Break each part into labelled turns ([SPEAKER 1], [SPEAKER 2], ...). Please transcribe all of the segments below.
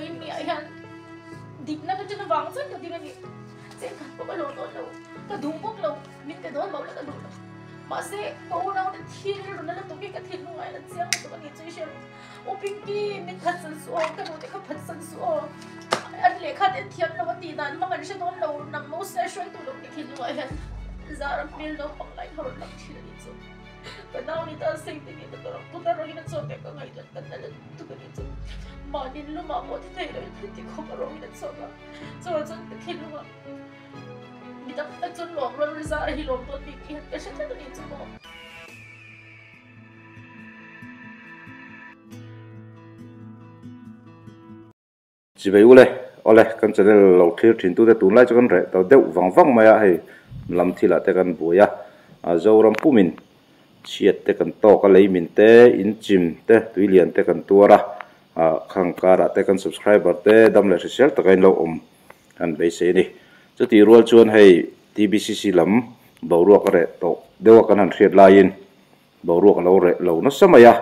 [SPEAKER 1] Vawiin ni ah hian dikna ka ṭan avang chuan ka ding a ni. Cheng khat pawh ka lawm dawn lo, ka duh bawk lo, min pe dawn lo la ka duh lo. Mahse, ka unaute thil rawn la lutuk hi ka thinlung ah hian a chiang lutuk a ni chu i hre rawh. U Pinky, min phatsan suh aw, ka nute kha phatsan suh aw. An lehkha te an thiam lo a tih dan hmang an hre dawn lo, nang mo se hruaitu lo ti thinlung ah hian Zara hmel naupang lai kha rawn lang thin a ni chu. Ka nau ni ta seng te nge ka tawrh ang, putar rawngin a chhuak teh ka ngaihtuah ka na lutuk a ni chu. Mahni lumah pawh thi thei loin heti khawp a rawngin a chhuak a, chuvang chuan ka thinlung ah mi tam tak chuan lawm rual rual Zara hi lawm dawn bik tih hian ka hre tlat a ni chu maw.
[SPEAKER 2] Chivei ule, awle kan channel lo thlir thin tute tunlai chu kan reh ta deuh vang vang mai a, hei lam thilah te kan buai a, Zoram pumin chhiat te kan tawk a, leimin te, inchim te, tuilian te kan tuar a, khang karah te kan subscriber te dam leh hrisel taka in lo awm kan beisei a ni. Chutih rual chuan hei TBCC lam boruak a reh tawh deuh a kan han hriat laiin Boruak a lo reh lo nasa mai a,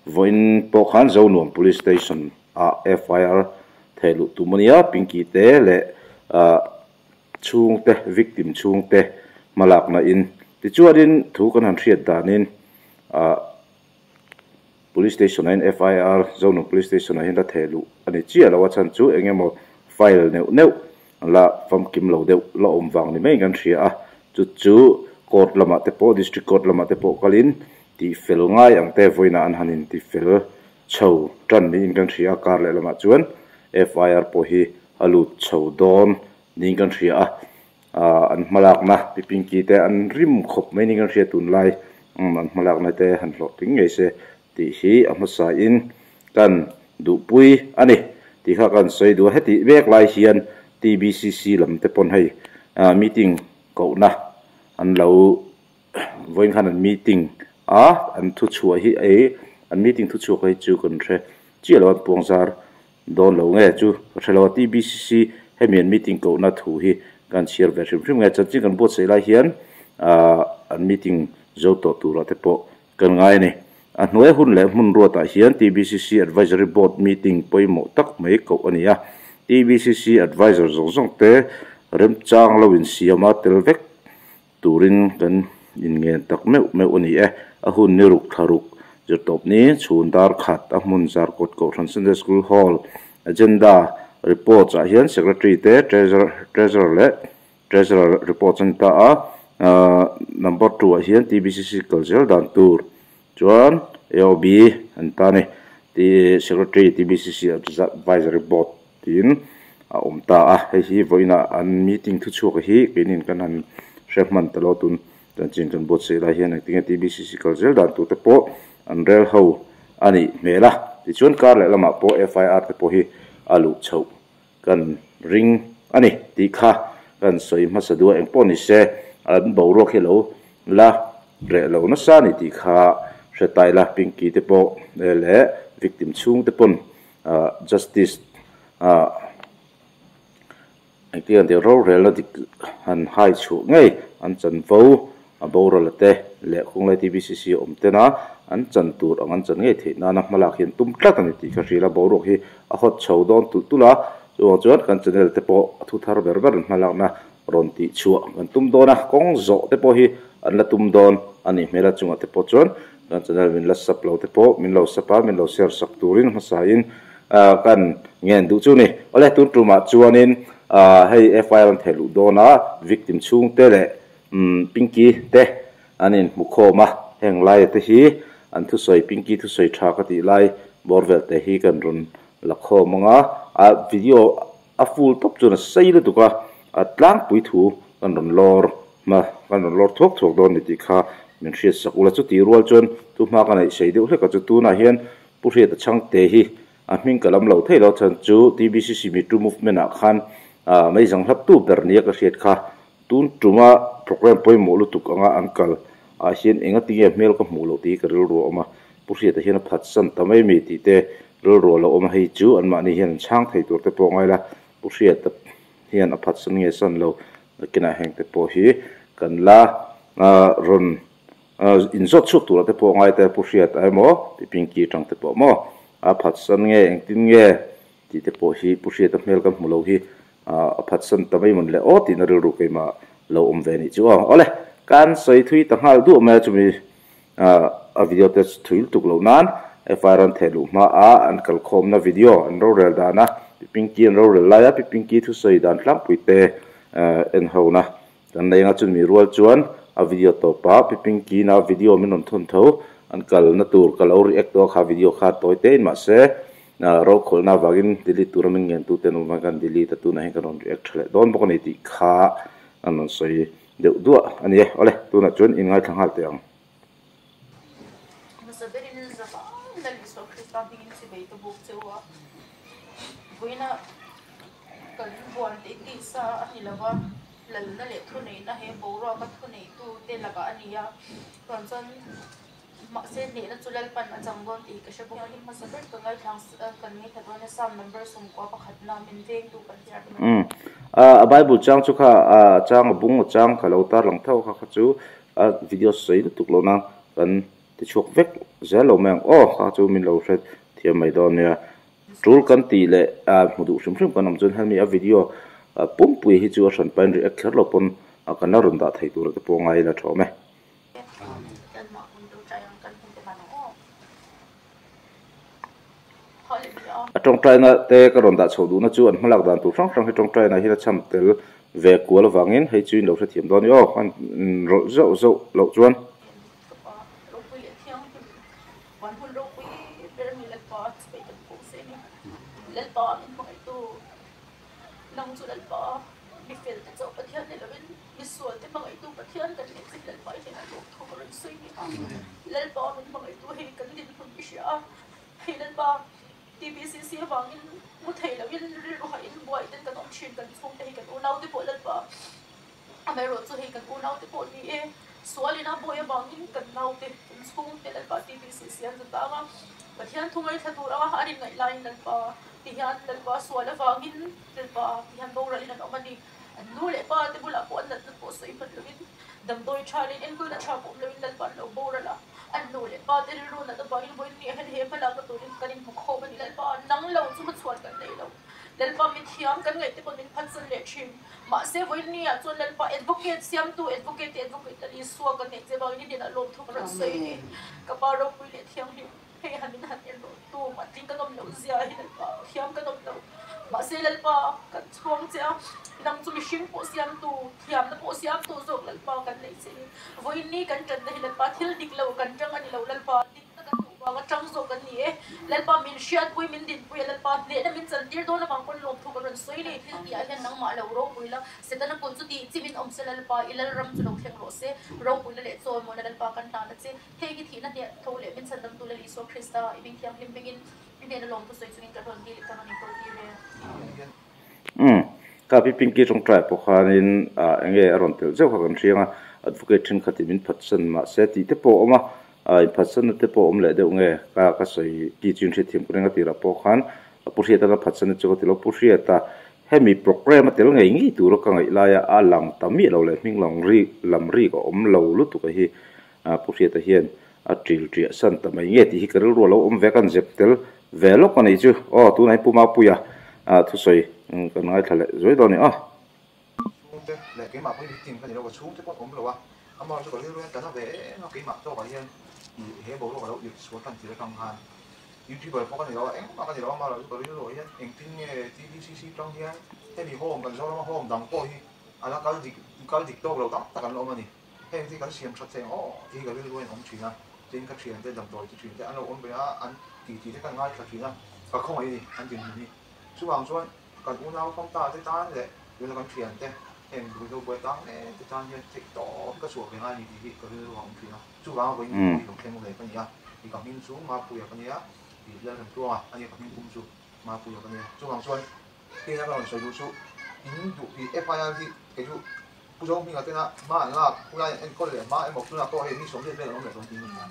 [SPEAKER 2] vawiin pawh khan Zonuam Police Station ah FIR theh luh tum a nia, Pinky te leh chhungte, victim chhungte hmalakna in. Tichuanin thu kan han hriat danin Police Station ah hian FIR Zonuam Police Station ah hian la theh luh a ni chiah lo a chhan chu eng emaw file neuh neuh la famkim lo deuh la awm vang ni mai kan hria a, chu chu court lamah te pawh district court lamah te pawh kalin tih fel ngai ang te vawiinah an han in ti fel chho tan niin kan hria a, kar leh lamah chuan FIR pawh hi a lut chho dawn niin kan hria a, ah an hmalakna pi Pinky te an rim khawp mai niin kan hria tunlai an hmalakna te han hlawhtling ngei se tih hi a hmasa in kan duhpui a ni tih kha kan sawi duh a. Hetih vek lai hian TBCC lam te pawn hei meeting kohna an lo vawiin khan an meeting a, an thuchhuah hi ei an meeting thuchhuak hi chu kan hre chiah lo a, an puangzar dawn lo nge chu ka hre lo a. TBCC hemi an meeting kohna thu hi kan chhiar ve hrim hrim nge chanchin kan buatsaih lai hian an meeting zo tawh turah te pawh Kan ngai a ni. A hnuai hun leh hmun ruatah hian TBCC Advisory Board meeting pawimawh tak mai koh a ni a. TBCC Advisor zawng zawng te remchang lo insiam a tel vek turin kan inngen tak meuh meuh a ni e. A hun ni ruk thla ruk zirtawp ni chhun dar khat a hmun Zarkawt Kohhran Sunday School Hall Agenda Reports ah hian Secretary te Treasurer leh Treasurer report a ni ta a, number 2 ah hian TBCC kal zel dan tur chuan AOB a ni ta a ni. Secretary TBCC Advisory Board tiin a awm ta a, hei hi vawiinah an meeting thuchhuak hi keinin kan han hre hman ta lo tun chanchin kan buatsaih lai hian engtinge TBCC kal zel dan tur te pawh an rel ho a nih hmel a. Tichuan kar leh lamah pawh FIR te pawh hi a luh chhoh Kan ring a ni tih kha kan sawi hmasa duh a, engpawh ni se an boruak hi lo la reh lo nasa a ni tih kha hre ta ila, Pinky te pawh leh victim chhung te pawn justice engtin an tih rorelna dik han hai chhuah ngei an chanvo a boral a te leh Khunglai TBCC a awm tena an chan tur ang an chan ngei theih nana hmalak hi an tum tlat a ni tih ka hrilh a, boruak hi a hawt chho dawn tulh tulh a, chuvang chuan kan channel te pawh a thu thar ber ber an hmalakna rawn tih chhuah kan tum dawn a, kawng zawh te pawh hi an la tum dawn a nih hmel a, chungah te pawh chuan kan channel min la sub lo te pawh min lo sub a, min lo share sak turin hmasain kan ngen duh chu ni. Awle tun tumah chuanin hei FIR an theh luh dawn a, victim chhungte leh Umm Pinky te an inhmu khawm a, heng laia te hi an thusawi Pinky thusawi tha ka tih lai bawr vel te hi kan rawn la khawm ang a, a video a full tawp chuan a sei lutuk a, a tlangpui thu kan rawn lawr hma kan rawn lawr thuak thuak dawn ni tih kha min hriat sak ula, chutih rual chuan thu hma ka neih sei deuh hlek a chu tunah hian Pu Hriata Chhangte hi a hming ka lam lo thei lo chhan chu TBCC Mitru Movement ah khan meizang hlaptu ber nia ka hriat kha. Tun tuma program pawimawh lutuk anga an kal ah hian enga tinge hmel ka hmuh loh tih hi ka rilru a awm a, Pu Hriata hian a phatsan ta mai mi tih te rilru a lo awm a, hei chu anmahni hian an chhang thei tur te pawh ngai la, Pu Hriata hian a phatsan nge san lo nakinah heng te pawh hi kan la rawn inzawt chhuak tura te pawh ngai te Pu Hriata emaw Pi Pinky atang te pawh maw a phatsan nge engtin nge. tih te pawh hi Pu Hriata hmel ka hmu lo hi a phatsan ta mai mawn le aw tihna rilru keimah lo awm ve anih chu aw. Awle, kan sawi thui ta nghal duah mai a chumi a video te thui lutuk loh nan FIR an theh luh hma a an kalkhawmna video an rorel dan a Pi Pinky an rorel lai a Pi Pinky thusawi dan tlangpui te en ho na kan nei anga chumi rual chuan a video tawp ah Pi Pinky na video min rawn thawn tho an kalna tur ka lo react tawh a kha video kha tawi te in mahse rokhawlhna avangin delete tura min ngen tu te an awm avangin kan delete a tunah hian kan rawn react tha leh dawn bawk a ni tih kha an rawn sawi Deuh duah a ni e. Awle, tunah chuan in ngaithla nghal teh ang.
[SPEAKER 1] Hmasa berin zavai Lal Isua Krista hmingin chivei ta buk che u a, vawiina kan buan te tisa a ni lova, lalna leh thuneihna he boruaka thuneihtu te lakah a ni a, chuan chuan Mahse hnehna chu Lalpan a chang dawn tih ka hre bawk a, hlim hmasa ber ka ngaithlang kan ngaithla dawn a, Psalm number 11 na min vengtu kan hriat mai.
[SPEAKER 2] Umm a Bible chang chu kha a chang a bung a chang ka lo tar lang tho kha kha chu a video sawi lutuk lo na kan ti chhuak vek zel lo mai ang aw kha chu min lo hre thiam mai dawn nia. Tul kan tih leh a hmu duh hrim hrim kan awm chuan hemi a video pumpui hi chu a hran pahin react kher lo pawn kan la rawn dah thei tur te pawh ngai ila tha awm e. A tawngtaina te ka rawn dah chhoh duhna chu an hmalak dan tur hrang hrang hi tawngtaina hian a cham tel ve kual avangin hei chu in lo hrethiam dawn a ni aw, an rawlh zauh zauh loh chuan.
[SPEAKER 1] Misual te hmangaihtu Pathian kan leh chin Lalpa i hnenah lawmthu ka rawn sawi ni a. Lalpa min hmangaihtu hei kan dinhmun i hria a. Hei Lalpa, TBCC avangin mu thei loin rilru hahin buai ten kan awm thin kan chhungte hei kan unaute pawh Lalpa amaherawhchu hei kan unaute pawh ni e. Sual ina buai avangin kan naute kan chhungte Lalpa TBCC an za tang a. Pathian thu ngaithla tur anga an inngaih laiin Lalpa tihian Lalpa sual avangin Lalpa tihian boralin an awm a ni. An nu leh pa te bulah pawh an natna pawh sawi hman loin, damdawi tha leh enkawlna tha pawh awm loin Lalpa an lo boral a. An nu leh pa te rilru nat avangin vawiin ni ah hian he hmalakna turin kan inhmu khawm a ni. Lalpa, nang lo chu hmachhuan kan nei lo. Lalpa, mithiam kan ngaih te pawh min phatsan leh thin. Mahse, vawiin ni ah chuan Lalpa advocate siamtu, advocate te advocate Lal Isua kan neih che vangin i hnenah lawmthu ka rawn sawi a ni. Ka Pa ropui leh thianghlim. Hei han in han en rawh tu mah tling kan awm loh zia hi Lalpa thiam kan awm lo. Mahse Lalpa kan chhuang che a, nang chu mihring pawh siamtu, thiamna pawh siamtu zawk Lalpa kan nei che ni. Vawiin ni kan tanna hi Lalpa thil dik lo kan tang a ni lo Lalpa dikna kan duh vanga tang zawk kan ni e. Lalpa min hriatpui min dinpui a Lalpa hnehna min chantir dawn avang pawn lawmthu kan rawn sawi ni. Thil tih ah hian nangmah lo ropui la, Setana kut chu tih chimin awm se Lalpa i Lalram chu lo thleng rawh se. Ropuina leh chawimawina Lalpa kan hlan a che. Hei hi thihna hniah tho leh min chhan damtu Lal Isua Krista i hming thianghlim hmingin i hnena lawmthu sawi chungin kan rawn dil i ka rawn inkawl tir e.
[SPEAKER 2] Umm, ka pi Pinky tawngtai pawh khanin ah enge a rawn telh zeuh kha kan hriang a, advocate thenkhatin min phatsan mahse tih te pawh a awm a, ah inphatsanna te pawh a awm leh deuh nge ka ka sawi ki chu inhriatthiam ka ring a tirah pawh khan Pu Hriata ka phatsanna chu ka ti lo, Pu Hriata hemi programme a tel ngei ngei tura ka ngaih laia a lang ta miah lo leh hming lang rik lam rik a awm lo lutuk a hi. Pu Hriata hian a ṭil ṭiah san ta mai nge tih hi ka rilru a lo awm ve, kan zep tel ve lawk a nih chu. Aw, tunah hi Pu Mapuia thusawi kan ngaithla leh zuai dawn a ni aw.
[SPEAKER 3] Chhungte leh keimah pawhin victim ka ni lo, ka chhungte pawh an awm lo a, amaherawhchu chu ka rilru hian ka na ve em a, keimah tawkah hian ih he boruak a lo irh chhuah tan tir atang khan YouTuber pawh ka ni lo a, engmah ka ni lo a, amaherawhchu ka rilru ah hian engtin nge TBCC tang hian hemi home kan Zorama home dang pawh hi a la kal dik kal dik tawk lo tam tak an la awm a ni. Heng te kan siam that thei ang aw tih hi ka rilru a in awm thin a, tin ka thiante damdawi ti thin te an lo awm ve a, an ti tih te kan ngaithla thin a, ka khawngaih a ni an dinhmun hi. Chuvang chuan kan unau famta te tan leh tuna kan thiante heng ruihhlo buai tang mek te tan hian theih tawp ka chhuah ve ngai a ni tih hi ka rilru a awm thin a. Chuvanga vawiin pawh hi lo thleng ve ka ni a, i ka hming chu Mapuia ka nia, i Lalremtluanga a nia ka hming pum chu Mapuia ka nia. Chuvang chuan heng a ka rawn sawi duh chu in duh i FIR hi kei chu Pu Zohminga tena hma an lak, khulai an enkawl leh hma emaw tunah pawh hei mi sawmriat vel an awm leh dawn tiin a hria.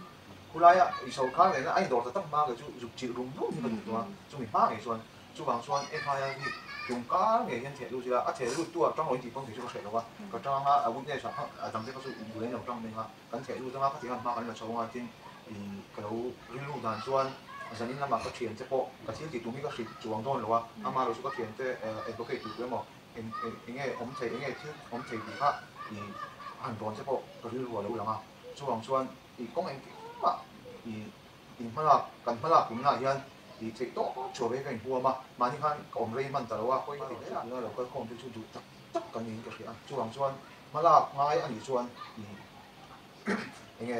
[SPEAKER 3] Khulaia i sawrkar nena a indawr ta tak hma kei chu zuk chilh rum rum hi ka duh tawh a, chumi hma ngei chuan chuvang chuan FIR hi tum kar ngei hian theh lut ila, a theh lut tu ah tang lo in tih pawn kei chu ka hreh lo a, ka tang a, a witness ah kha a dangte kha chu bul in lo tang mai ang a, kan theh lut anga khatiang hma kan la chho anga tin i ka lo rilru dan chuan. Zanin lamah ka thiante pawh ka thil tih tum hi ka hrilh chuang dawn lo a, ama erawh chu ka thiante advocate tur emaw eng enge awm thei enge thil awm thei tih kha i han rawn che pawh ka rilru a lo lang a. Chuvang chuan i kawng engkimah i in hmalak kan hmalak tumnaah hian i theih tawp chhuah ve hi ka inhuam a, mahni khan ka awm rei hman ta lo a, hawi ka ti hle a. Tuna lo kal khawm te chu duh tak tak kan niin ka hria a, chuvang chuan hmalak ngai a nih chuan i enge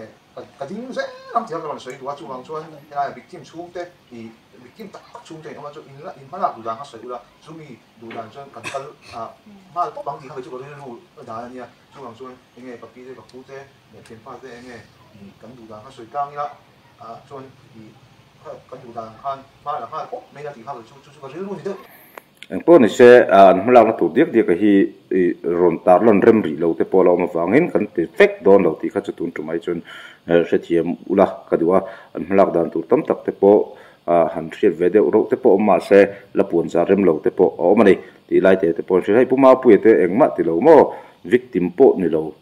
[SPEAKER 3] ka ding zel ang tih kha ka rawn sawi duh a, chuvang chuan helaiah victim chhungte i victim tak tak chhungte in awm a chu in la in hmalak duh dan kha sawi ula, chumi duh dan chuan kan kal ah nghal pawp ang tih kha kei chu ka rilru dan a nia, chuvang chuan enge ka pi te ka pu te leh thianpa te enge i kan duh dan kha sawi tlang ila ah chuan i kan duh dan khan hma la nghal pawp mai ila tih kha kei chu chu chu ka rilru ni deuh.
[SPEAKER 2] Engpawh ni se, an hmalakna tur diak diak hi rawn tarlan rem rih lo te pawh a la awm avangin kan ti vek dawn lo tih kha chu tun tumah hi chuan hrethiam ula ka duh a, an hmalak dan tur tam tak te pawh han hriat ve deuh reuh te pawh awm mah se la puan zar rem lo te pawh a awm a ni tih lai te te pawh an hria. Hei Pu Mapuia te engmah ti lo maw victim pawh ni lo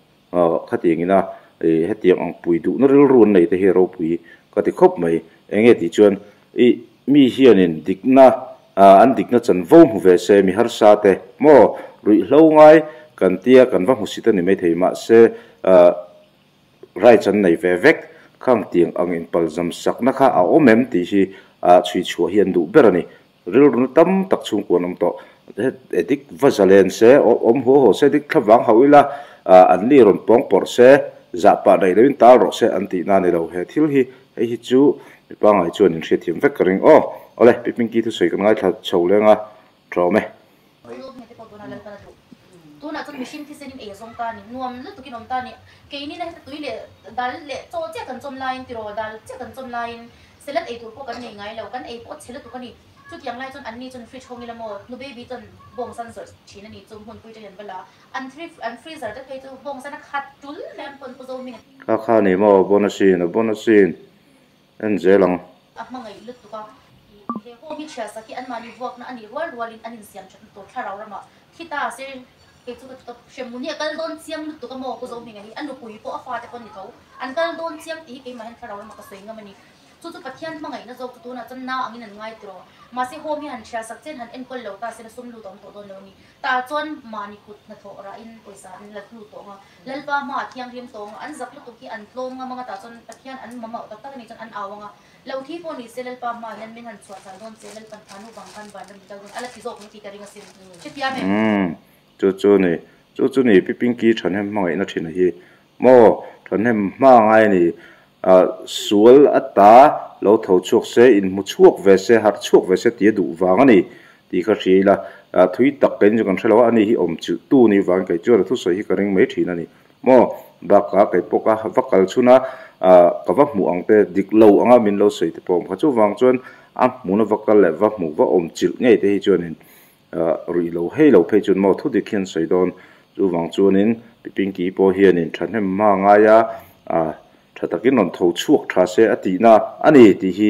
[SPEAKER 2] khatiang ina hetiang ang pui duhna rilru an nei te hi ropui ka ti khawp mai. Enge tih chuan i Mi hianin dikna an dikna chanvo hmu ve se, mi harsa te maw ruihhlo ngai kan tia kan va hmusit a ni maithei mahse rights an nei ve vek khang tiang ang inpalzam sakna kha a awm em tih hi chhui chhuah hi an duh ber a ni. Rilruna tam tak chhungkua an awm tawh. Dik va zalen se, awm haw haw se, dik thlavang hauh ila an ni rawn pawng pawrh se, zahpah daih loin tal rawh se an tihna a ni lo. He thil hi hei hi chu mi pangngai chuan in hriatthiam vek ka ring aw. Awle, Pi Pinky thusawi kan ngaithla chho leng a, ṭawm e.
[SPEAKER 1] Tunah chuan mihring thisenin ei a zawng ta a ni, nuam lutukin awm ta a ni. Keini na heta tui leh dal leh chaw chiah kan chawm laiin tiraw dal chiah kan chawm laiin salad ei tur pawh kan nei ngai lo, kan ei pawh a chhe lutuk a ni. Chutiang lai chuan anni chuan fridge hawng ila maw, nu baby chuan bawngsan zawrh thin a ni chu hmunpui te hian va la a, an an freezer te phei chu bawngsan a khat tul mai an pawn pu zo hming a.
[SPEAKER 2] Kha kha ni maw bonasin a bonasin en zel ang.
[SPEAKER 1] A hmangaih lutuk a, he home hi chhia sak hi anmahni vuakna a nih rual rualin an insiam that na tur thlarau ramah thi ta se kei chu ka ti tawp. Hremhmun hi a kal dawn chiang lutuk a maw pu Zohminga hi a nupui pawh a fate pawh a ni tho, an kal dawn chiang tih hi keimah hian thlarau ramah ka sawi ngam a ni. Chu chu Pathian hmangaihna zawk chu tunah chuan na angin an ngai tiraw. Mahse home hi han hria sak chen han enkawl lo ta sela sum lut a awm tawh dawn lo a ni. Tah chuan mahni kut hnathawh rahin pawisa an la lut tawh ang a, Lalpa hmaah thianghlim tawh ang a, an zak lutuk hi an tlawm ngam ang a, tah chuan Pathian an mamauh tak tak a nih chuan an au ang a, lo thi pawh ni se Lalpa hmaah hian min han chhuah chal dawn che, Lalpan tha nu vang khan vanram min kal dawn a la ti zawk mai tih ka ring asin. Hrethiam em?
[SPEAKER 2] Umm, chu chu ni, chu chu ni Pi Pinky Thahnem hmangaihna thin a hi maw Thahnem hma ngai a ni, ah sual ata lo tho chhuak se, inhmu chhuak ve se, harh chhuak ve se tih a duh vang a ni tih kha hria ila, ah thui tak kei chu kan hre lo a, ani hi awm chilh tu ni vang kei chuan a thusawi hi ka ring mai thin a ni maw, bakah kei pawh ka va kal chhun a, ah ka va hmuh ang te dik lo anga min lo sawi te pawh awm kha, chuvang chuan a hmuna va kal leh va hmuh va awm chilh ngei te hi chuanin Ruih lo hei lo phei chuan maw thu dik hian sawi dawn. Chuvang chuanin Pi Pinky pawh hianin thahnem hma ngai a, tha takin rawn tho chhuak tha se a tihna a ni tih hi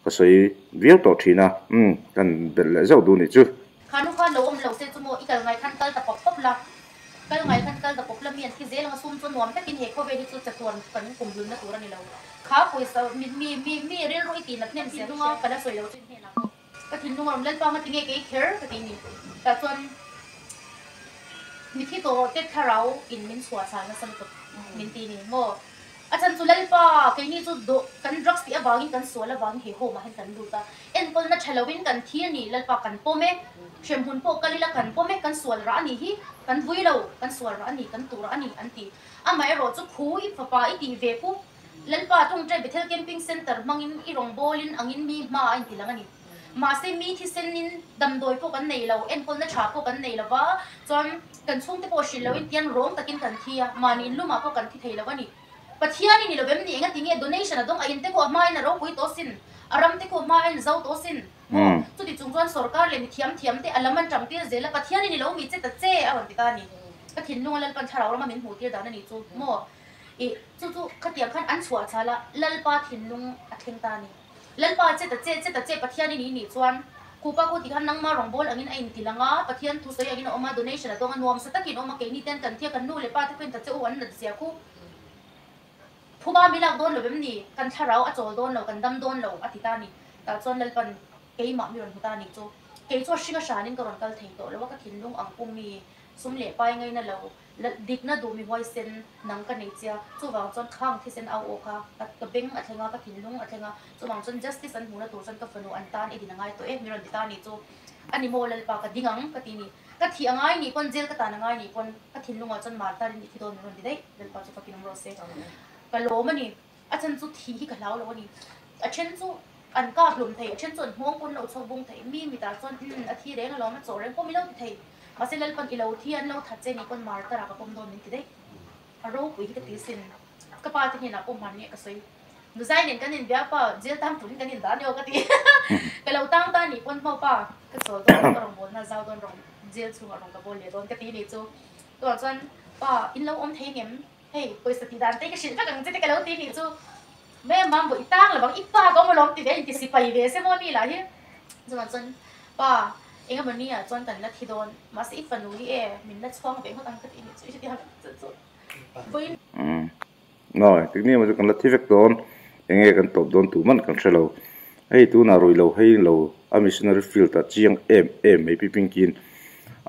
[SPEAKER 2] ka sawi viau tawh thin a, umm kan belh leh zauh duh nih chu.
[SPEAKER 1] Kha nu khan lo awm lo se chu maw i kal ngai khan kal ta pawp pawp la, kal ngai khan kal ta pawp la mi an thi zel ang a sum chu nuam takin he khawvel hi chu chatuan kan kum hlunna tur a ni lo. Kha pawisa mi mi mi mi rilru i tih nat hnem zia hnunga ka la sawi lo chu in hnenah pawh. Ka thinlung a awm Lalpa nga tinge kei kher ka ti ni. Tah chuan mithi tawh te thlarau in min chhuah chhal nasa lutuk min ti ni maw. A chhan chu Lalpa keini chu dawh kan drugs tih avangin kan sual avangin he home ah hian kan lut a, enkawlna tha lovin kan thi a ni Lalpa kan pawm e, hremhmun pawh kal ila kan pawm e, kan sual rah a nih hi, kan vui lo, kan sual rah a ni, kan tur rah a ni an ti. Amaherawh chu khu i fapa i tih ve khu Lalpa tawngtai Bethel Camping Centre hmangin i rawngbawlin angin mi hma a inti lang a ni. Mahse mi thisenin damdawi pawh kan nei lo, enkawlna tha pawh kan nei lo va, chuan kan chhungte pawh hrilh loin tian rawng takin kan thi a, mahni inlumah pawh kan thi thei lo a ni. Pathian i ni lo em ni? Engati nge donation a dawng a inte khu a hmain a ropui tawh sin, a ramte khu a hmain a zo tawh sin maw? Chuti chung chuan sorkar leh mi thiam thiamte a lam an tang tir zel a, Pathian i ni lo mi che ta che a rawn ti ta a ni. Ka thinlunga Lalpan thlarau rama min hmuh tir dan a ni chu maw? Ih, chu chu khatiang khan an chhuah chhal a, Lalpa thinlung a thleng ta a ni. Lalpa che ta che, che ta che Pathian i nih nih chuan Khupa khu tikhan nangma rawngbâwl angin a inti lang a, Pathian thusawi angin a awm a, donation a dawng a, nuamsa takin a awm a, keini ten kan thia kan nu leh pa te pawhin ta che u an nat zia khu phuba mi lak dawn lo em ni, kan thlarau a chawl dawn lo, kan dam dawn lo a ti ta a ni. Tah chuan Lalpan keimah mi rawn hmu ta a nih chu. Kei chu a hring a hranin ka rawn kal thei tawh lo a, ka thinlung ang pum mi sum leh pai ngaina lo, dikna duh mi huaisen nang ka nei chia. Chuvang chuan khang thisen au aw kha ka beng a thleng a, ka thinlung a thleng a, chuvang chuan justice an hmuhna tur chuan ka fanu an tan i din a ngai tawh e, mi rawn ti ta a nih chu. A ni maw Lalpa ka ding ang ka ti ni. Ka thih a ngai nih pawn jail ka tan a ngai nih pawn ka thinlungah chuan martar in i thi dawn min rawn ti daih, Lalpa chu fakin awm rawh se. Ka lawm a ni. A then chu thi hi ka hlau lo a ni. A then chu an kap hlum thei, a then chu an nghawng pawn lo chhuak bung thei. Mi mitah chuan umm a thi reng alawm, a chawh reng pawh min lo ti thei. Mahse Lalpan i lo thi an lo that che ni pawn martar ah ka pawm dawn min ti daih. A ropui hi ka ti sin. Ka pa te hnenah pawh hmanni ah ka sawi. Nuzai nen kan inbia pa jail tang turin kan indah aniaw ka ti. Ka lo tang ta nih pawn hmau pa ka chawl dawn ka rawn bawl na zau dawn rawng jail chhungah rawn ka bawl leh dawn ka ti nih chu. Tunah chuan pa in lo awm thei ngem? Hei pawisa tih dan te ka hrilh vek ang che te ka lo ti nih chu me mam baw i tang lovang i pa ka awm alawm ti ve a inti sipai ve se maw ni lah hi chuvang chuan pa eng emaw ni ah chuan kan la thi dawn mahse i fanu hi e min la chhuang ve ngawt ang ka ti nih chu i hre chu chu vawiin
[SPEAKER 2] Umm no engtik ni emaw chu kan la thi vek dawn eng nge kan tawp dawn tuh man kan hre lo hei tunah rui lo hei lo a missionary field ah chiang em em mai pi pingkin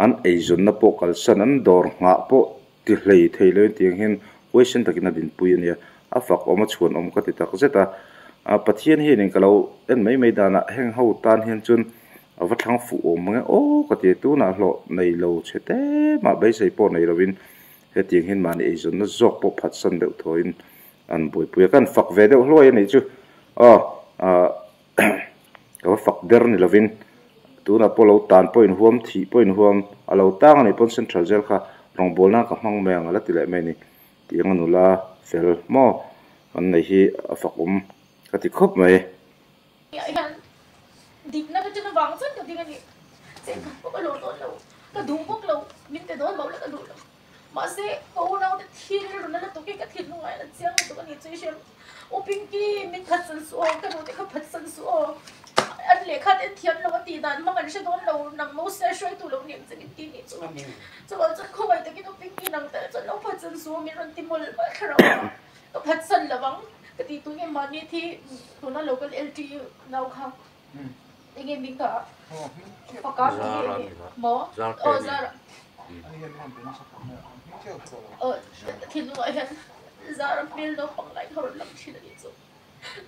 [SPEAKER 2] an eizawnna pawh kalsan an dawr nghah pawh Ti hlei thei lo in tiang hian huaisen takin a dinpui a nia, a fak awm a chhuan awm ka ti tak zet a. Pathian hianin ka lo en mai mai danah heng ho tan hian chuan a va thlang fuh awm mang e aw ka ti a, tunah hlawh nei lo chhe te mah beisei pawh nei lovin hetiang hian mahni eizawnna zawk pawh phatsan deuh thawhin an buaipui a, ka han fak ve deuh hluai a nih chu aw Ka va fak ber ni lovin tunah pawh lo tan pawh inhuam, thih pawh inhuam, a lo tang a nih pawn Central Jail kha rawngbawlna ka hmang mai ang a la ti leh mai a ni. Tiang a nula fel maw an nei hi a fak awm ka ti khawp mai.
[SPEAKER 1] Nia hian dikna ka ṭan avang chuan ka ding a ni. Chengkhat pawh ka lawm dawn lo, ka duh bawk lo, min pe dawn lo la ka duh lo. Mahse, ka unaute thi rilru na lutuk hi ka thinlung ah hian a chiang lutuk a ni chu i hria. U Pinky, min phatsan suh aw, ka nute kha phatsan suh aw. An lehkha te an thiam lo a tih dan hmang an hre dawn lo, nang Mose hruaitu lo ni ang che min ti nih chu. Chuvang chuan khawngaih takin U Pinky nang tal chuan lo phatsan suh aw min rawn ti mawlh mawlh thlarau a, ka phatsan lo ang ka ti tu nge mahni thi tuna local LT nau kha enge min ka faka ti nge maw aw zara aw thinlungah hian zara hmel naupang lai kha rawn lang thin a nih chu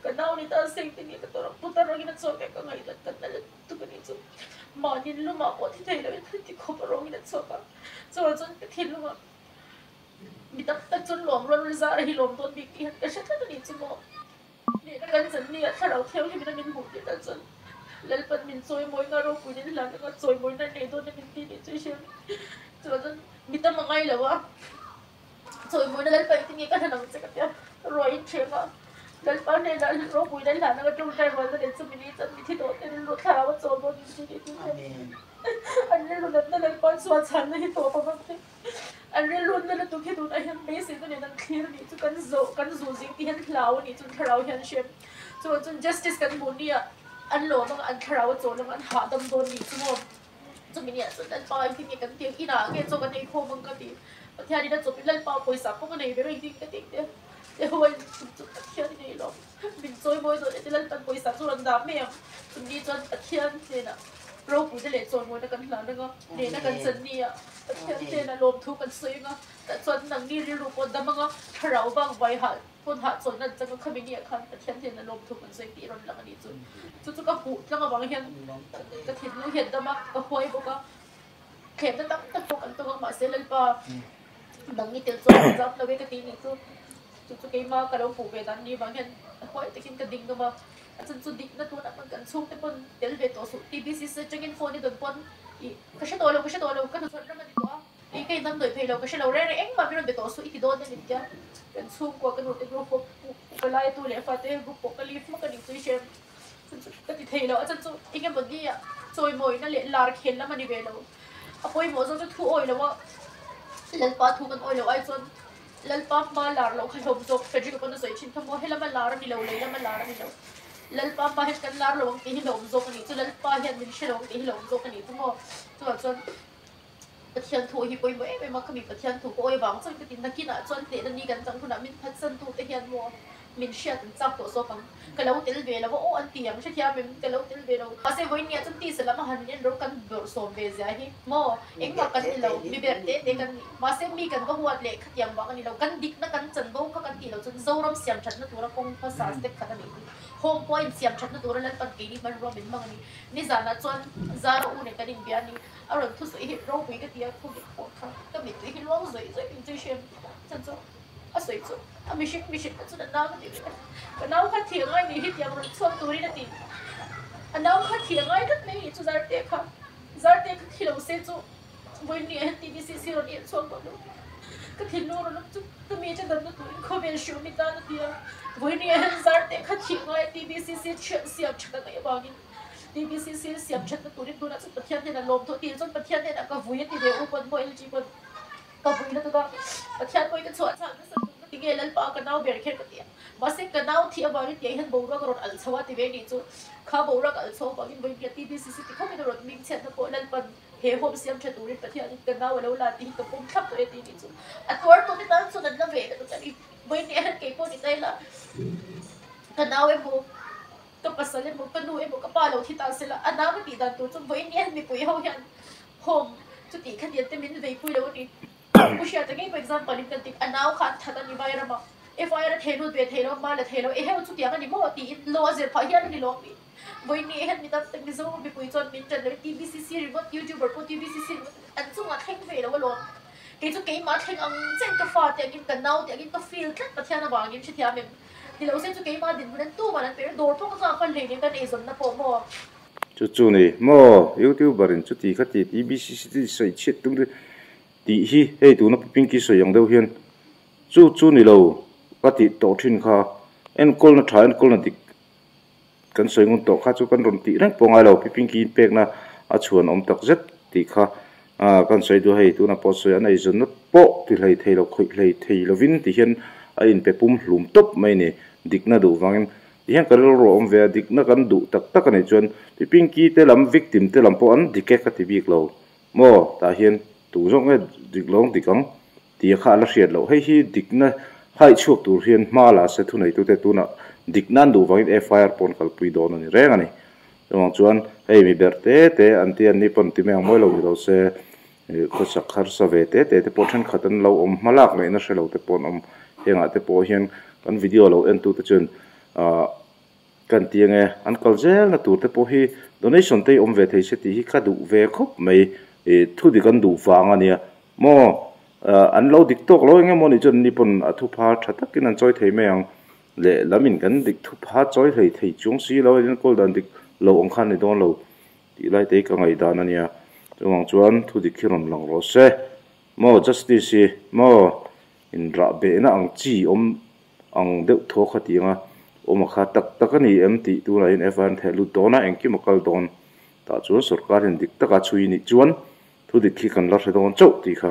[SPEAKER 1] ka nau ni ta seng te nge ka tawrh ang putar angin a chhuak e ka ngaihtuah ka na lutuk a nih chu mahni lumah pawh thi thei loin ti khawp a rawngin a chhuak a chuvang chuan ka thinlungah mi tam tak chuan lawm rual rual zara hi lawm dawn bik tih hian ka hre tlat a nih chu maw. Nihna kan chan ni a thlarau thianghlim in a min hmuh tir dan chuan Lalpan min chawimawi nga ropui nen hlan anga chawimawi na nei dawn a min ti nih chu i hria mi? Chuan chuan mi tam a ngai lo a, chawimawi na Lalpa engtin nge ka hlan ang che ka tia ruai in hreng a, Lalpa hnenah ropui nen hlan anga tawngtai rual na nei chu mi ni chuan mi thi tawh te rilru thlarau a chawl dawn min ti nih chu i hria an rilru natna Lalpa chuan chhanna hi tawp a vang te. An rilrun na lutuk hi tunah hian beiseina nen an thlir a nih chu kan zawh kan zu zing tih hian hlau a nih chuan thlarau hian hrem chuan chuan justice kan hmuh nia an lawm anga an thlarau a chawl anga an hahdam dawn nih chu maw chumi nia chuan Lalpa engtin nge kan tih inah nge chaw kan ei khawm ang ka ti Pathian in a chawp in Lalpa pawisa pawh ka nei ber engtin ka tih te Jehovah in chum chu Pathian i nei lawm min chawi mawi dawn e ti Lalpan pawisa chu rawn dah mai ang chumi chuan Pathian hnenah Ropuina leh chawimawina kan hlan anga, nehna kan chan ni a, Pathian hnenah lawmthu kan sawi anga, tah chuan nangni rilru pawh dam anga, thlarau vang vai hah pawn hah chawlhna an chang a, khami ni ah khan Pathian hnenah lawmthu kan sawi tih rawn lang a nih chu. Chu chu ka hmuh tlang avang hian ka thinlung hian dam a, ka huai bawk a, thlemna tam tak pawh kan tawng a, mahse Lalpa nangni tel chuan ka zam lo e ka ti nih chu, chu chu keimah ka lo hmuh ve dan ni vang hian huai takin ka ding ngam a. A chhan chu dikna tunah pawn kan chhungte pawn tel ve tawh suh. TBCC atangin phone i dawn pawn ih ka hre tawh lo ka hre tawh lo ka hnuchhawn ram a ni tawh a, ih ka inhnamhnawih phei lo ka hre lo reng reng engmah min rawn be tawh suh i ti dawn em tia kan chhungkua ka nute group pawh ka lai tu leh fate group pawh ka leave hmak a nih chu i hre chhan chu ka ti thei lo a chhan chu engemaw ni ah chawimawina leh lar khel lam a ni ve lo a pawimawh zawk chu thu awi lo a Lalpa thu kan awi lo ai chuan Lalpa hma lar loh kha hlawm zawk Frederick-a pawn a sawi thin kha maw helama lar a ni lo leilama lar a ni lo Lalpa hma hian kan lar lo ang tih hi hlawm zawk a nih chu Lalpa hian min hre lo ang tih hi hlawm zawk a nih chu maw chuvang chuan Pathian thu hi pawimawh em em a khami Pathian thu ka awi vang chuan ka ti nakinah chuan hnehna ni kan chang hunah min phatsan tute hian maw. Min hriat an chak tawh zawk ang. Ka lo tel ve lo a, aw an ti ang hrethiam em? Ka lo tel ve lo. Mahse vawinia chuan tisa lam a han in en ro kan bawrh sawm ve zia hi maw? Engmah kan ni lo, mi ber te te kan ni. Mahse mi kan va huat leh khatiang vang a ni lo. Kan dikna kan chanvo kha kan tih loh chuan Zoram siam thatna tura kawng hmasa step khat a nih hi. Home pawh a insiam thatna tura Lalpan keini hmanrua min hmang a ni. Nizanah chuan Zara u nen kan inbia a ni. A rawn thusawi hi ropui ka ti a, khawngin pawh kha ka mittui hi luang zawih zawih min chu hriat chan chu. A sawi chu a mihring mihring te chuan a nau a ti ve a, ka nau kha thih a ngai nih hi tiang rawn chhuak turin a ti. A nau kha thih a ngai tlat mai nih chu Zarte kha, Zarte kha thi lo se chu vawiin ah hian TBCC rawn irh chhuak tawh lo. Ka thinlung rawn awm chu ka mi te damna turin khawvel hrilh mi tan a ti a, vawiin ah hian Zarte kha thih a ngai a TBCC siam that a ngaih avangin TBCC siam thatna turin tunah chuan Pathian hnenah lawm tawh tir chuan Pathian hnenah ka vui a ti ve u pawn maw LG pawn. Ka vui lutuk a, Pathian pawhin ka chhuah chak nasa lutuk ka ti nge Lalpa ka nau ber kher ka ti a, mahse ka nau thih avangin tiang hian boruak a rawn alh chho a ti ve nih chu, kha boruak alh chho avangin vawiin TBCC ti khawpin a rawn ming chhiatna pawh Lalpan he home siam tha turin Pathianin ka nau a lo la tih hi ka pawm thlap tawh e ti nih chu, a tuar tawh te tan chuan an la ve lutuk a ni, vawiin hian kei pawh ni ta ila ka nau emaw ka pasal emaw ka nu emaw ka pa lo thi ta sela a nau ka tih dan tur chu vawiin hian mipui ho hian Home, chuti kha tiang te min veipui lo a ni. Pu Hriata ngei pawh example in kan ti, a nau kha an that a ni vai rama, FIR a thei lut ve thei lo, hma la thei lo, eheu chutiang a ni maw tiin law a zir phah hial a ni lawm mi. Vawiin hian mi tam tak Mizo mipui chuan min ṭan lo in TBCC ringawt, YouTuber pawh TBCC ringawt an chungah thleng ve lo alawm. Kei chu keimah thleng ang chen ka fa te angin ka nau te angin ka feel tlat Pathian avangin hrethiam em? Ti lo se chu keimah dinhmun an tuman an pe dawr pawh ka nghak hman hleinem kan eizawnna pawh maw?
[SPEAKER 2] Chu chu ni maw youtuber in chuti kha ti TBCC te sawi chhiat tum te tih hi hei tuna Pu Pinky sawi ang deuh hian chu chu ni lo ka tih tawh thin kha enkawlna tha enkawlna dik kan sawi ngun tawh kha chu kan rawn tih reng pawh ngai lo Pu Pinky in pekna a chhuan awm tak zet tih kha kan sawi duh a hei tuna pawh sawi an eizawnna pawh ti hlei thei lo khawih hlei thei lovin ti hian a inpe pum hlum tawp mai a ni dikna duh vangin Ti hian ka rilru a awm ve a, dikna kan duh tak tak a nih chuan Pi Pinky te lam victim te lam pawh an dik e ka ti bik lo maw? Tah hian tu zawk nge dik lo ang dik ang tia kha a la hriat loh. Hei hi dikna haih chhuak tur hian hma la se thuneitute tunah dikna an duh vangin FIR pawh an kalpui dawn a ni reng a ni. Chuvang chuan hei mi ber te te an ti an ni pawn ti mai ang mawi lo ni lo se khawsak harsa ve te te te pawh thenkhat an lo awm hma lak ngaihna hre lo te pawh an awm. Hengah te pawh hian kan video lo en tute chuan ahh kan ti ange an kal zel na tur te pawh hi donation te hi awm ve thei se tih hi ka duh ve khawp mai ih thu dik an duh vang a nia maw ahh an lo dik tawk lo eng emaw nih chuan ni pawn a thupha tha takin an chawi thei mai ang leh lamin kan dik thupha chawi hlei thei chuang si lo a enkawl dan dik lo ang khan a ni dawn lo tih lai te hi ka ngaihdan a nia chuvang chuan thu dik hi rawn lang rawh se maw justice hi maw inrah behna ang chi awm ang deuh thaw kha tiang a awm a kha tak tak a ni em tih tunah hian FIR an theh lut dawn a engkim a kal dawn tah chuan sorkar hian dik taka chhui nih chuan thu dik hi kan la hre dawn chauh tih kha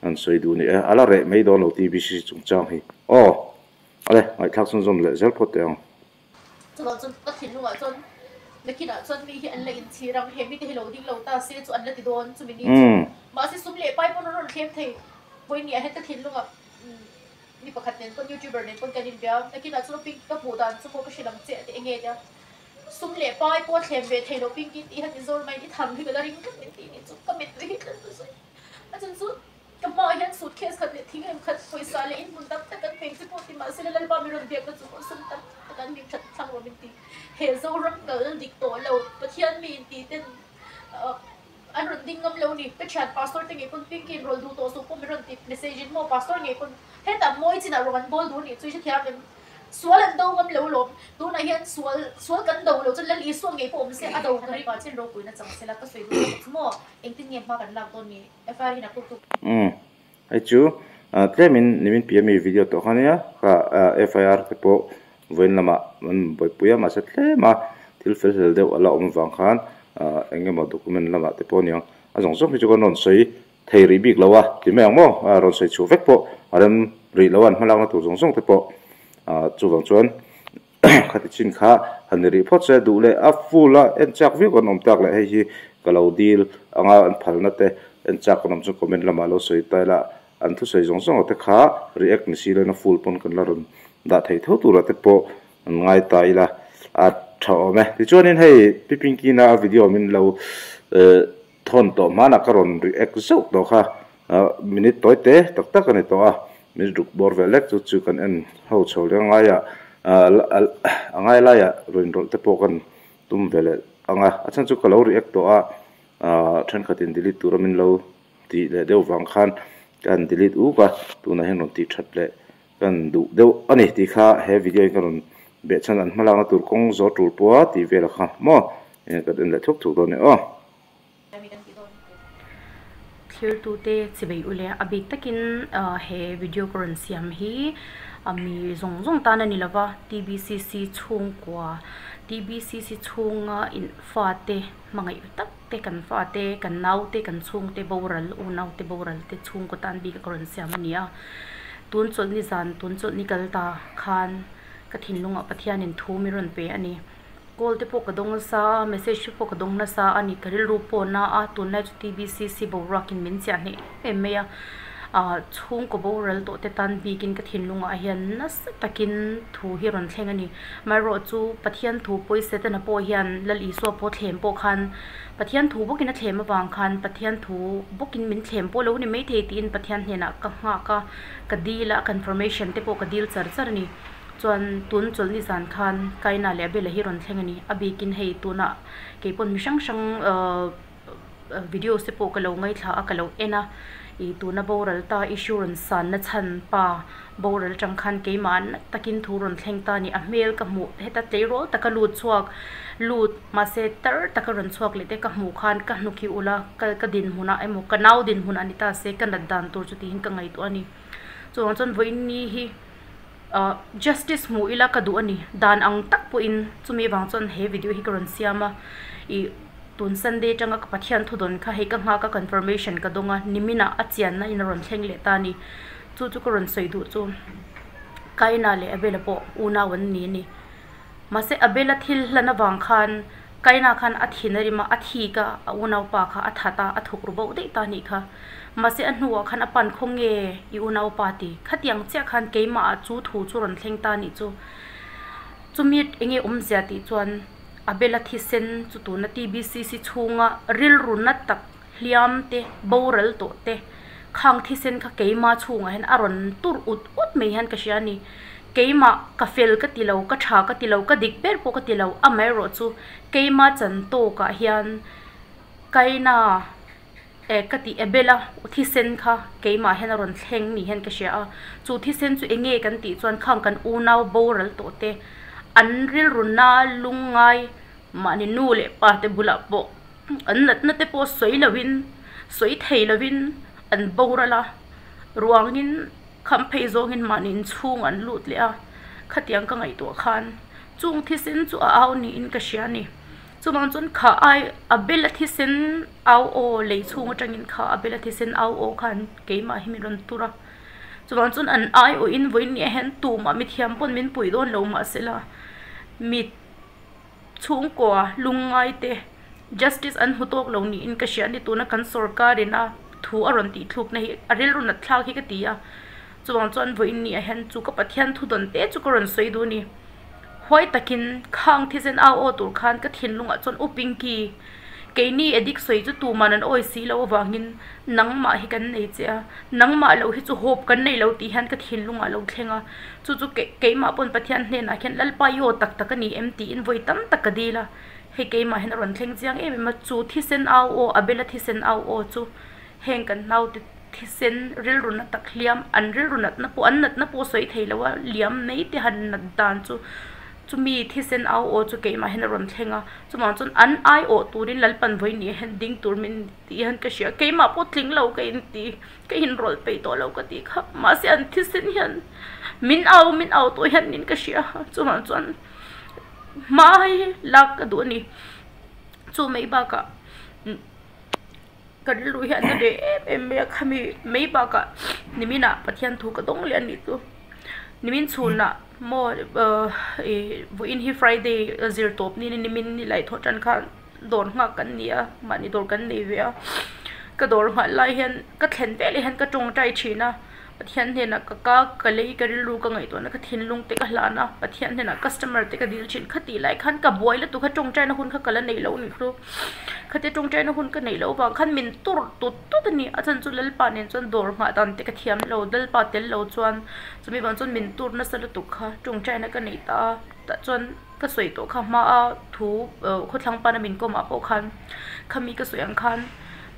[SPEAKER 2] kan sawi duh ni e a la reh mai dawn lo TBCC chungchang hi aw ale ngaihthlak chhunzawm leh zel phawt teh ang.
[SPEAKER 1] Chuvang chuan ka thinlungah chuan nakinah chuan mi hi an la inchhir ang he mite hi lo ding lo ta se chu an la ti dawn chumi ni chu mahse sum leh pai pawn a rawn thlem thei vawiin ah hian ka thinlungah Mi pakhat nen pawn youtuber nen pawn kan inbia a, nakinah chuan Pinky ka hmuh dan chu maw ka hrilh ang che a ti enge tia sum leh pai pawh a thlem ve thei lo Pinky tih hian Mizoram aiin i tham hi ka la ring tlat min tih nih chu ka mittui hi tlat zui a chan chu ka hmaah hian suitcase khat leh thing rem khat pawisa leh inhmun tam tak kan peng che pawh ti mahse Lalpa mi rawn biakna chu pawh sum tam tak an hming that thlang rawh min ti he Zoram kal dik tawh lo Pathian mi inti ten An rawn ding ngam lo ni. Ka thian pastor te ngei pawn Pinky in rawl duh tawh suh pawh min rawn ti message in maw pastor ngei pawn hetah mawi chinah rawng an bawl duh nih chu i hrethiam em? Sual an do ngam lo lawm. Tunah hian sual sual kan do lo chuan Lal Isua ngei pawh awm se a do ka ring. Chin ropuina chang sela ka sawi duh tak chu maw engtin nge hma kan lak dawn ni FIR hian a tuk tuk.
[SPEAKER 2] Umm hei chu tlemin nimin piah mi video tawh kha nia kha FIR te pawh vawiin lamah an buaipui a mahse tlema thil fel hlel deuh a la awm avang khan eng emaw document lamah te pawh aniang a zawng zawng hi chu kan rawn sawi thei rih bik lo a ti mai ang maw rawn sawi chhuah vek pawh a rem rih lo a an hmalakna tur zawng zawng te pawh chuvang chuan khati chin kha han ni rih phawt se duh leh a full a en chak viau kan awm tak leh hei hi ka lo dil anga an phalna te en chak kan awm chu comment lamah lo sawi ta ila an thusawi zawng zawng te kha react ni si lo in a full pawn kan la rawn. dah thei tho tura te pawh an ngai ta ila a tha awm e. Tichuanin hei Pi Pinky-na a video min lo thawn tawh hmanah ka rawn react zeuh tawh kha minute tawi te tak tak a ni tawh a, minute ruk bawr vel lek chu chu kan en ho chho leh a ngaiah a ngai laiah rawn inrawlh te pawh kan tum ve leh ang a, a chhan chu ka lo react tawh a thenkhatin delete tura min lo tih leh deuh vang khan ka han delete uk a, tunah hian rawn tih that leh ka han duh deuh a ni tih kha he video in ka rawn beh chhan an hmalakna tur kawng zawh tul pawha tih vel a kha maw eng kan en leh thuk thuk dawn e aw.
[SPEAKER 4] Thirtute chibei u leh a bik takin he video ka rawn siam hi mi zawng zawng tan a ni lova TBCC chhungkua TBCC chhunga in fate hmangaih tak te kan fate kan naute kan chhungte boral unaute boral te chhungkaw tan bik a ka rawn siam a ni a tun chawlhni zan tun chawlhni kal ta khan ka thinlungah Pathianin thu mi rawn pe a ni. Call te pawh ka dawng nasa a, message te pawh ka dawng nasa a ni. Ka rilru pawh na a, tunlai chu TBCC boruakin min chiah hneh em em mai a. Ahh chhungkaw boral tawh te tan bikin ka thinlungah hian nasa takin thu hi rawn thleng a ni. Amaherawhchu Pathian thu pawi Setana pawh hian Lal Isua pawh thlem pawh khan Pathian thu bawkin a thlem avang khan Pathian thu bawkin min thlem pawh lo ni maithei tiin Pathian hnenah ka nghak a, ka dil a, confirmation te pawh ka dil char char a ni. Chuan tun chawlhni zan khan Kaina leh Abela hi rawn thleng a ni. A bikin hei tunah kei pawn mi hrang hrang ahh videos te pawh ka lo ngaithla a, ka lo en a. Ih tuna boral ta issue rawn sanna chhan pa boral tang khan keimah nat takin thu rawn thleng ta a ni. A hmel ka hmuh heta tleirawl taka lut chhuak lut mahse tar taka rawn chhuak leh te ka hmuh khan ka hnuk hi ula ka ka dinhmunah emaw ka nau dinhmunah ni ta se ka nat dan tur chu tiin ka ngaihtuah a ni. Chuvang chuan vawiin ni hi. Ahh justice hmuh ila ka duh a ni dan ang tak pawhin chumi avang chuan he video hi ka rawn siam a ih tun Sunday atanga ka Pathian thu dawn kha hei ka nghak a confirmation ka dawng a niminah a chianna in a rawn thleng leh ta a ni chu chu ka rawn sawi duh chu Kaina leh Abela pawh unau an ni a ni mahse Abela thil hlan avang khan Kaina khan a thin a rim a, a thik a, a unaupa kha a that a, a thuk ru boh daih ta a nih kha. Mahse a hnuah khan a pan khaw nge i unaupa ti? Khatiang chiah khan keimah ah chu thu chu rawn thleng ta a nih chu. Chumi enge awmzia tih chuan Abela thisen chu tuna TBCC chhunga rilru na tak hliam te, boral tawh te, khang thisen kha keimah chhungah hian a rawn tur ut ut mai hian ka hria a ni. Keimah ka fel ka ti lo, ka tha ka ti lo, ka dik ber pawh ka ti lo, amaherawh chu keimah chan tawkah hian Kaina eh ka tih Abel-a thisen kha keimah hian a rawn thleng ni hian ka hria a, chu thisen chu eng nge kan tih chuan khang kan unau boral tawh te an rilru na lungngai mahni nu leh pa te bulah pawh an natna te pawh sawi lovin sawi thei lovin an boral a, ruangin Kham phei zawngin mahni inchhung an lut leh a, khatiang ka ngaihtuah khan chung thisen chu a au niin ka hria a ni. Chuvang chuan kha ai a bela thisen au aw lei chhung atangin kha a bela thisen au aw khan keimah hi min rawn tur a. Chuvang chuan an ai awhin vawiin ni ah hian tumah mithiam pawn min pui dawn lo mahsela mit chhungkua lungngai te justice an hmu tawk lo niin ka hria a ni tuna kan sorkar in a thu a rawn tih thlukna hi a rilru nat thlak hi ka ti a chuvang chuan vawiin ni ah hian chu ka Pathian thu dawn te chu ka rawn sawi duh a ni huai takin khang thisen au aw tur khan ka thinlungah chuan u Pinky keini addict sawi chu tuman an awi si loh avangin nangmah hi kan nei che a nangmah loh hi chu hope kan nei lo tih hian ka thinlungah lo thleng a chu chu keimah pawn Pathian hnenah khian Lalpa i aw tak tak a ni em tiin vawi tam tak ka dil a hei keimah hian a rawn thleng chiang em em a chu thisen au aw Abela thisen au aw chu heng kan naute thisen rilru na tak hliam an rilru natna pawh an natna pawh sawi thei lo a liam mai te han nat dan chu chumi thisen au aw chu keimah hian a rawn thleng a chuvang chuan an aiawh turin Lalpan vawi ni hian ding tur min tih hian ka hria keimah pawh tling lo ka inti ka inrawlh peih tawh lo ka tih kha mahse an thisen hian min au min au tawh hian nin ka hria chuvang chuan hma hi lak ka duh a ni chu mai bakah ka rilru hian a na ve em em mai a khami mai bakah niminah Pathian thu ka dawng leh a nih chu nimin chhunah maw ahh ih vawiin hi Friday zir tawp ni nimin ni laih thawh tan khan. Dawr nghak kan ni a, mahni dawr kan nei ve a, ka dawr nghah lai hian ka thlen veleh hian ka tawngtai thin a,
[SPEAKER 1] Pathian hnenah ka ka ka lei ka rilru ka ngaihtuahna ka thinlung te ka hlan a, Pathian hnenah customer te ka dil thin kha tih lai khan ka buai lutuk a tawngtaina hun kha ka la neih loh nih chu. Khatia tawngtaina hun ka neih loh vang khan min tur tut tut a ni. A chhan chu Lalpa nen chuan dawr nghah dan te ka thiam lo, Lalpa tel lo chuan chumi vang chuan min tur nasa lutuk kha tawngtaina ka neih ta a, tah chuan ka sawi tawh kha hmaa thu khawthlang pana min kawm ah pawh khan khami ka sawi ang khan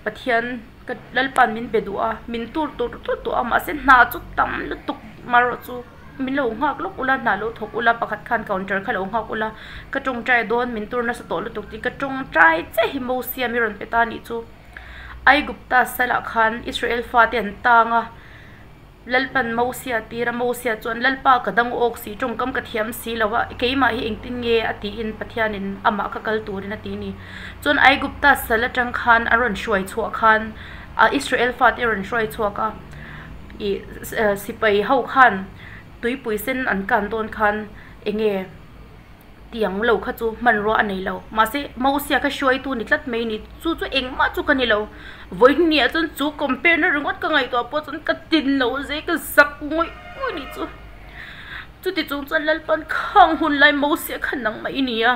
[SPEAKER 1] Pathian ka Lalpa'n min be duh a, min tur tur tut duh a, mahse hna chu tam lutuk marawh chu min lo nghak lawk ula, hna lo thawk ula, pakhat khan counter kha lo nghak ula, ka tawngtai dawn min tur nasa tawh lutuk tih ka tawngtai che hi Mosia mi rawn pe ta anih chu. Aigupta salah khan Israel fate an tang a. Lalpan Mosia tir a, Mosia chuan, Lalpa ka dang awk si, tawngkam ka thiam si lo a, keimah hi engtin nge a tiin Pathianin amah kha kal turin a ti ni. Chuan Aigupta sal atang khan a rawn hruai chhuah khan a Israel fate a rawn hruai chhuak a, ih sipai ho khan tuipui sen an kan dawn khan enge Tiang lo kha chu hmanrua a nei lo. Mahse, Mosia kha hruaitu ni tlat mai ni. Chu chu engmah chu ka ni lo. Vawinia chuan chu compare na ringawt ka ngaihtuah pawh chuan ka tin lo zai ka zak ngawih ngawih ni chu. Chuti chung chuan Lalpan khang hun lai Mosia kha nangmah i ni a.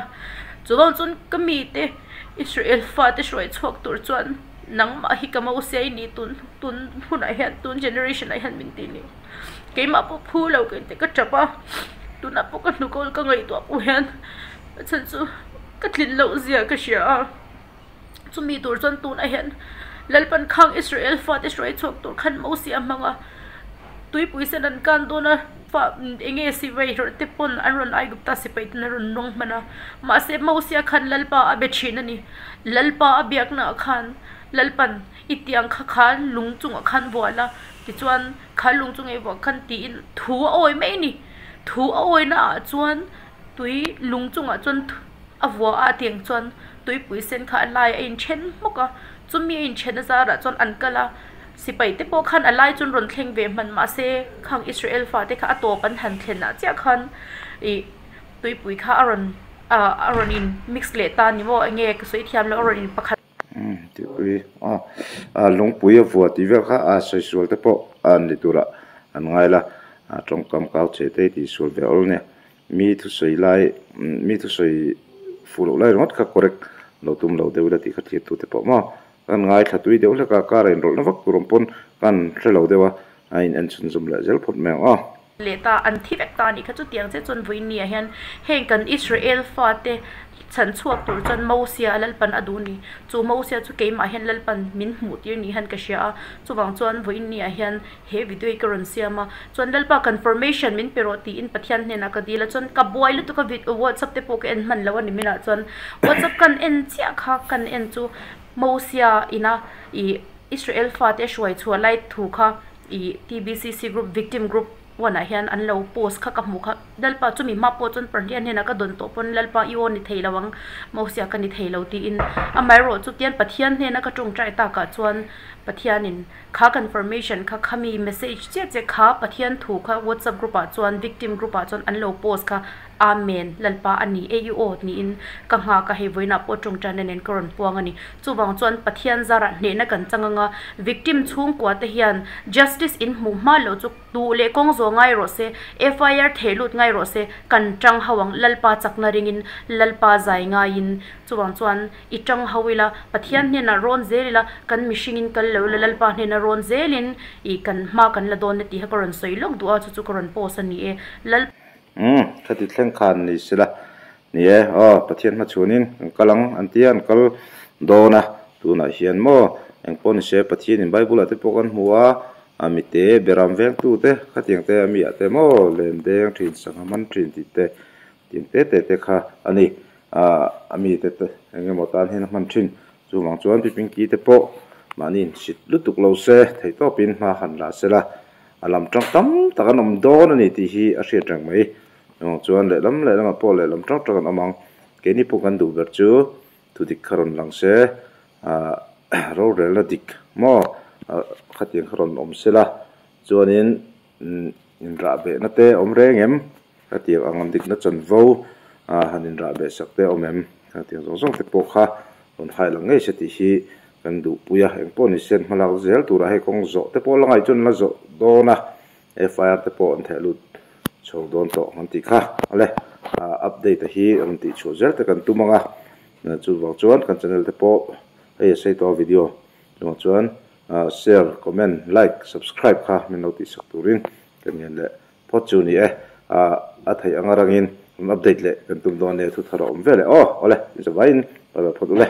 [SPEAKER 1] Chuvang chuan ka mite Israel fate hruai chhuak tur chuan nangmah hi ka Mosia i ni tun tun hunah hian tun generation ah hian min ti ni. Keimah pawh phu lo ka inti ka tap a, tunah pawh ka hnukawlh ka ngaihtuah pawh hian a chhan chu ka tlin loh zia ka hria a, chumi tur chuan tunah hian Lalpan khang Israel fate hruai chhuak tur khan Mosia a hmang a, tuipui sen an kan dawn a, fa eng nge sivai rawh te pawn an rawn Aigupta sipai ten an rawn rawng hman a, mahse Mosia khan Lalpa a be thin a ni, Lalpa a biaknaah khan Lalpan i tiang kha khan lung chungah khan vual a. Tichuan, kha lung chu ngei vuah khan tiin thu a awi mai a ni. Thu a awina ah chuan tui lung chungah chuan a vuah a, a tiang chuan tuipui sen kha a lai a inthen hmawk a. Chumi a inthen a zarah chuan an kal a, sipai te pawh khan a lai chuan rawn thleng ve hman mahse khang Israel fate kha a tawp an han thlen ah chiah khan ih tuipui kha a rawn ah a rawn in mix leh ta ni maw enge ka sawi thiam loh a rawn in pakhat.
[SPEAKER 2] Tihpui a a lungpui a vuah tih vel kha a sawi sual te pawh a ni turah an ngai la a tawngkam kau che te tih sual ve awl nia mi thusawi lai mi thusawi fuh loh lai ringawt kha correct lo tum lo deuh ila tih kha thlir tu te pawh maw kan ngaithla tui deuh hlek a car a inrawlh na vak tur awm pawn kan hre lo deuh a a in en chhun zawm leh zel phawt mai ang aw.
[SPEAKER 1] Leh ta, an thi vek ta a nih kha. Chutiang che chuan vawiin ah hian heng kan Israel fate chhan chhuak tur chuan Mosia Lalpan a duh a ni. Chu Mosia chu keimah hian Lalpan min hmuh tir ni hian ka hria a. Chuvang chuan vawiin ah hian he video hi ka rawn siam a. Chuan Lalpa confirmation min pe rawh tiin Pathian hnenah ka dil a. Chuan ka buai lutuk a vid WhatsApp te pawh ka en hman lo a ni minah chuan WhatsApp kan en chiah kha kan en chu Mosia ina ih Israel fate a hruai chhuah lai thu kha Ih TBCC group victim group one ah hian an lo post kha ka hmuh kha Lalpa chumi hma pawh chuan Parhlian hnenah ka dawn tawh pawn Lalpa i aw ni thei lo ang Mosia ka ni thei lo tiin amaherawh chu tian Pathian hnena ka tawngtai takah chuan Pathianin kha confirmation kha khami message chiah chiah kha Pathian thu kha whatsapp group ah chuan victim group ah chuan an lo post kha Amen Lalpa a ni e i aw niin ka nghak a hei vawiinah pawh tawngtaina nen ka rawn puang a ni. Chuvang chuan Pathian zarah hnehna kan chang anga victim chhungkua te hian justice in hmuh hma loh chu duh leh kawng zawh ngai rawh se, FIR theh lut ngai rawh se, kan tang ho ang Lalpa chakna ringin Lalpa zai ngaiin chuvang chuan i tang ho ila Pathian hnenah rawn zel ila kan mihringin kal lo ila Lalpa hnena rawn zelin i kan hma kan la dawn na tih kha ka rawn sawi lawk duh a chu chu ka rawn post a ni e Lal
[SPEAKER 2] Umm, khati thleng khan ni sela. Ni e, aw, Pathian hmachhuanin kan kal ang an tia an kal dawn a, tunah hian maw engpawh ni se Pathianin Bible ah te pawh kan hmu a, a mite beram vengtu te khatiang te a mi ah te maw len deng thin sangha man thin tih te tiang te te te kha a ni, ah a mite te eng emaw tan hian a hman thin, chuvang chuan pipingki te pawh mahni insit lutuk lo se theihtawpin hma han la sela. A lam tang tam tak an awm dawn a ni tih hi a hriat reng mai. Engvang chuan lehlam lehlamah pawh lehlam tang tak an awm ang. Keini pawh kan duh ber chu thu dik kha rawn lang se, ah rorelna dik maw khatiang kha rawn awm se la, chuanin inrahbehna te awm reng em? Khatiang ang an dikna chanvo ah han inrahbeh sak te awm em? Khatiang zawng zawng te pawh kha rawn hai lang ngei se tih hi kan duhpui a, engpawh ni sen hmalak zel turah hei kawng zawh te pawh la ngaih chuan la zawh dawn a. FIR te pawh an theh lut chho dawn tawh an tih kha. Awle update a hi rawn tih chhuah zel te kan tum ang a, chuvang chuan kan channel te pawh hei a sei tawh a video chuvang chuan share, comment, like, subscribe kha min lo tihsak turin kan ngen leh phawt chu ni e. A theih anga rangin rawn update leh kan tum dawn nia thu thar a awm vel e aw. Awle, inzavaiin bye bye phawt ule.